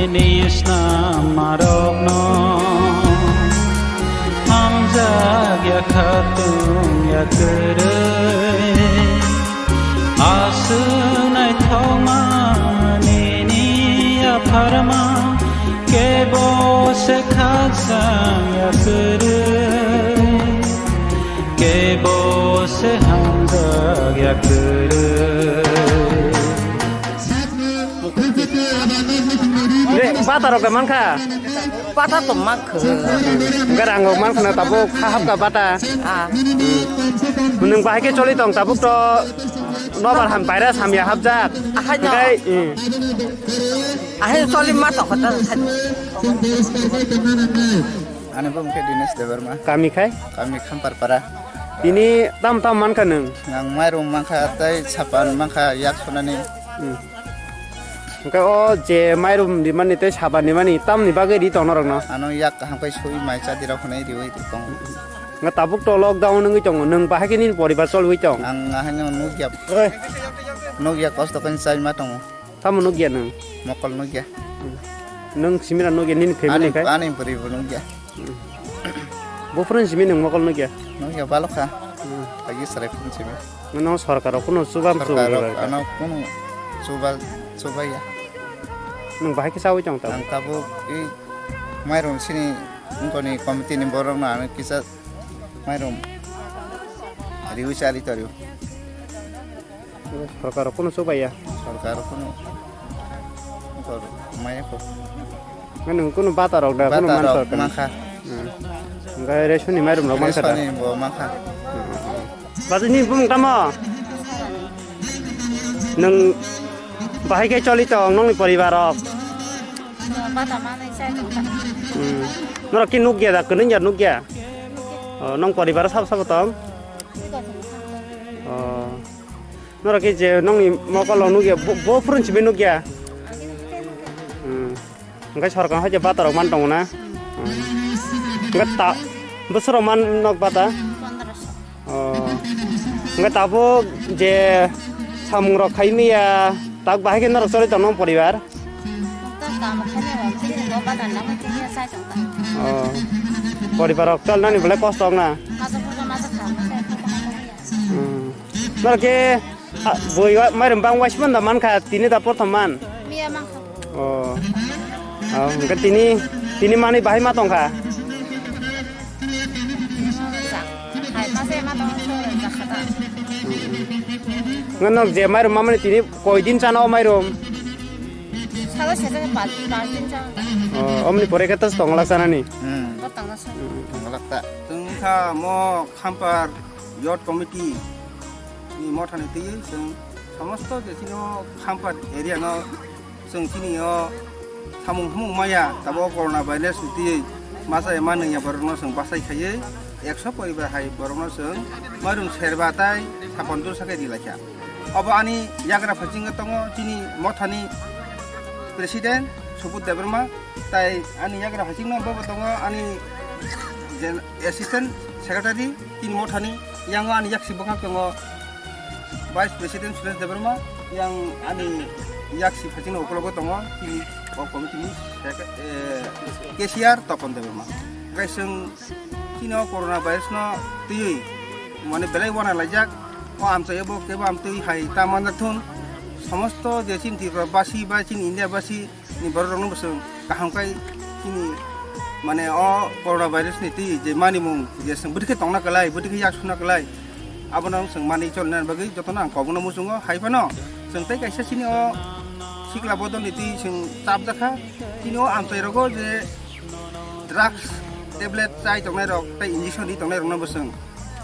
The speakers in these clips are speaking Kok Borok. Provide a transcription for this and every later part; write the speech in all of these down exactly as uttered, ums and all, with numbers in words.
Nini snammarokno hamjak ya khatung ya kwrwi. Aswk naithokma nini yapharma, kebo se khakchang ya kwrwi, kebo se hamjak ya kwrwi. Re, bata rok da mankha? Bata to mankha. Hwnkhe rang rok mankha na tabuk kha hapkha bata. Ah. Nwng bahai khe choli tong tabuk to nobar ham virus hamya hapjak. Ahai no. Hwnkhe, hmm. Ahai choli ma tong kha ta. Ani bumung khe Dinesh Debbarma. Kami khai? Kami Khamparpara. Tini tam tam mankha nwng? Ang mairum mankha tei sapan mankha yak sunani. Hmm. Hwnkhe o je mairum rimani tei sapan rimani tamni bagwi ri tong norokno? Ano yak kaham khe sui mai chadi rok hwnwi riwi ri tong. Hwnkhe tabuk to lockdown wngwi tongo, nwng bahai khe nini poribar cholwi tong? Ang ahaino nukya. Oi. Nukya kosto khe chai ma tongo. Tamo nukya nwng? Mokol nukya. Hmm. Nwng simira nukya nini family Ani, khai? Ani bwrwi bo nukya. Hmm. Buphuruni simi nwng mokol nukya? Nukya balokha. Hmm. Agi sarai phun simi. Nwng sorkar rok kuno chuba Sorkar rok chuba ano kuno chuba, chuba ya. Nwng bahai khe chawi tong tamo? Ang tabuk i mairum sini wngkoni committee ni borok no ano kisa mairum riwi chali torio. Sorkar rok kuno chubai ya? Sorkar rok kuno, kuno maya kho. Nwng kuno bata rok da, kuno Bata man rok sorkar ni? Mankha. Hmm. Hwnkhe ration ni mairum rok mankha da? Ration ni bo mankha. Hmm. Bati ni bumung tamo? Nwng bahai khe choli tong nongni poribar rok? Bata manwi chai tong kha. Hmm. Norok ki nukya da, kwnwi ya nukya? Oh, nong poribar sabo sabo tong? Oh. Norok khe je nongni mokol rok nukya, bo, bo phurun simi nukya. Hmm. Hwnkhe sorkar hai je bata rok man tongo na? Hmm. Hwnkhe ta, bwswk rok man nok bata? Oh. Hwnkhe tabuk je samung rok khai maya, tak bahai khe norok choli tong nong poribar? Oh. Poribar rok cholnani belai kosto wng na? Hmm. Norok khe, ah, bui wa-, mairum bang waismano da mankha, tini da prothom man? Miya mankha. Oh. Oh, hwnkhe tini, tini manwi bahai ma tongkha? Hai, ma se ma tong, so, jakha ta. Hwnkhe nok je mairum mamani tini koi din chana o mairum? Salo se jaga pas, pas din chana. Oh, omni pore khe tas tongla chanani? Hmm. Bo tongla sa. Tongla ta. Tungkha mo Khampar Youth Committee ni mothani twiwi chwng somosto je chini o Khampar area no chwng chini o samung humung maya, tabuk corona virus ni twiwi masa ema nungya borok no chwng bachai khaiwi ekso poribar hai borok no chwng mairum serba tai sapan jor sakai ri laikha. Obo ani yagra phasingo tongo chini mothani president Subudh Debbarma, tai ani yagra phasingno bobo tongo ani jen-, assistant secretary. Chini mothani yango ani yaksi bwkhak tongo Vice President Suresh Debbarma, yang ani yaksi phasingno ukologo tongo chini o committee ni sec-, eh, cashier Topon Debbarma. Hwnkhe chwng chini o corona virus no twiwi mane belai wana laijak, o amchai bo kebo amtwi hai ta manjak thun, somosto je chini Tripura basi ba chini India basi ni borok rok no bo chwng kaham khai chini mane o corona virus ni twi je manimung je chwng bwtwi khe tongna kwlai, bwtwi khe yak suna kwlai, abono chwng manwi cholna bagwi jotono ang kokno muchungo. Hai phano chwng tei kaisa chini o sikla bodol ni twi chwng chapjakha, chini o amchai rogo je drugs tablet chai tongnai rok tei injection ri tongnai rok no bo chwng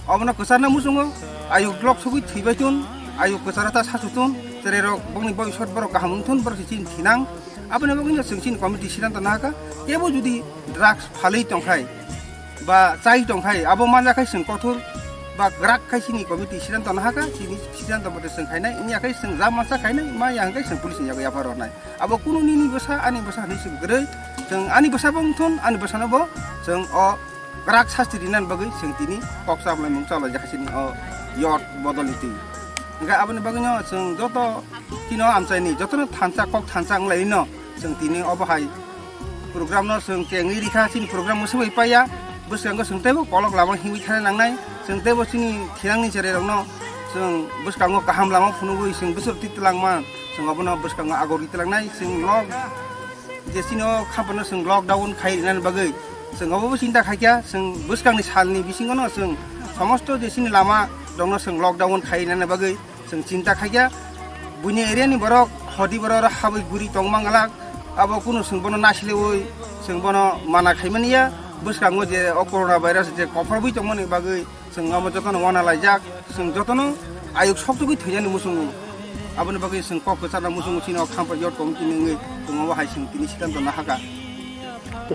Obono kwcharna muchungo, ayuk glok sogwi thwibai tun, ayuk kwcharo ta sasu tun, cherai rok bongni boyosot borok kaham wng thun, borok se chini thinang. Aboni bagwi no chwng chini committee siddhanto nahakha, kebo jodi drugs phalwi tongkhai, ba chai tongkhai, abo manjakhai chwng kothor ba kwrak khai chini committee siddhanto nahakha, chini siddhanto mote chwng khainai, wngya khai chwng ja mansa khainai, ma ya hwnkhe chwng police ni yago yapha rwnai. Abo kunu nini bwsa, ani bwsa hinwi chwng kwrwi, chwng ani bwsa bo wng thun, ani bwsano bo chwng o kwrak sasti rinani bagwi chwng tini kok chamlaimung chalai jakha chini o youth bodol ni twi. Hwnkhe aboni bagwino chwng joto chini o amchaini jotono thansa kok thansa wnglaino Chwng tini obo hai program no chwng chengwi rikha, chini program mwswk bai paiya, bwskango chwng teibo kolok lama himwi thana nangnai, chwng teibo chini thinangni cherai rokno chwng bwskango kaham lama phunugwi chwng bwswk twi twlangma, chwng obono bwskango agor twi twlangnai, chwng nok je chini o khaphano chwng lockdown khai rinani bagwi chwng obo bo chinta khaikha, chwng bwskangni salni bisingono chwng somosto je chini lama rokno chwng lockdown khai rinani bagwi chwng chinta khaikha. Buini area ni borok hodi borok habwi guri tongma ngalak, abo kunu chwng bono naislewi chwng bono mana khaimani ya. Bwskango je o corona virus je kophorwi tongmani bagwi chwng amo jotono wana laijak, chwng jotono ayuk soktugwi thwinani muchungo. Aboni bagwi chwng kok kwcharna muchungo, chini o khampa yot committee ni wngwi chwng obo hai chwng tini siddhanto nahakha.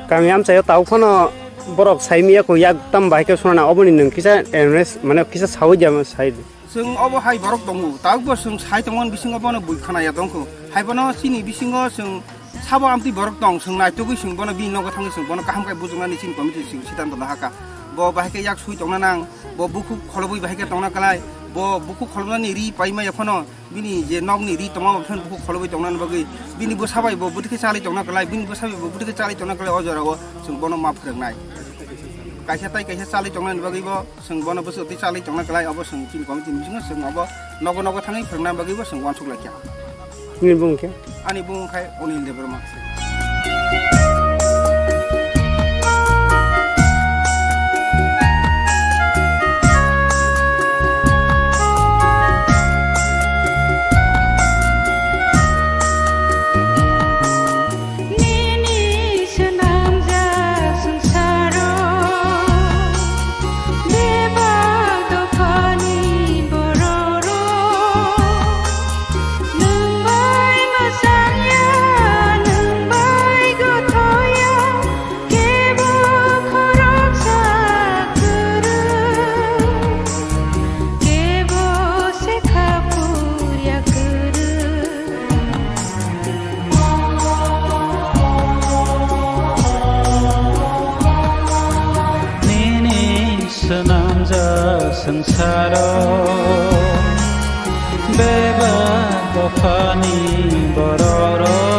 Kami amchaio tabuk phano borok saimiyakho yak tam bahai khe sunana, oboni nwng kisa awareness mane kisa sawi dia sai. Chwng obo hai borok tongo, tabukbo chwng sai tongmani bisingo bono bui khanaya tongkho. Hai bono chini bisingo chwng sabo amtwi borok tong, chwng naitugwi chwng bono bini nogo thangwi chwng bono kaham khe bujuknani chini committee chwng siddhanto nahakha. Bo bahai khe yak sui tongna nang, bo bukhuk kholobwi bahai khe tongna klai, bo bukhuk kholobnani ri paimaya phano bini je nokni ri tongma bo phano bukhuk kholobwi tongnani bagwi bini bwsa bai bo bwtwi khe chalwi tongna klai, bini bwsa bai bo bwtwi khe chalwi tongna klai, o jorao chwng bono ma phwrwngnai. Kaisa tai kaisa chalwi tongnani bagwi bo chwng bono bwswk twi chalwi tongna klai, obo chwng chini committee ni bisingo chwng obo nogo nogo thangwi phwrwngna bagwi bo chwng uansuk laikha. Nini bumung khe? Ani bumung khai Onil Debbarma. Nini swnamjak swngsaro bebak dophani bororok. Nwng bai mwchangya, nwng bai gothoya, kebo khoroksa kwrwng, kebo se kha phurya kwrwng. Nini swnamjak swngsaro bebak dophani bororok.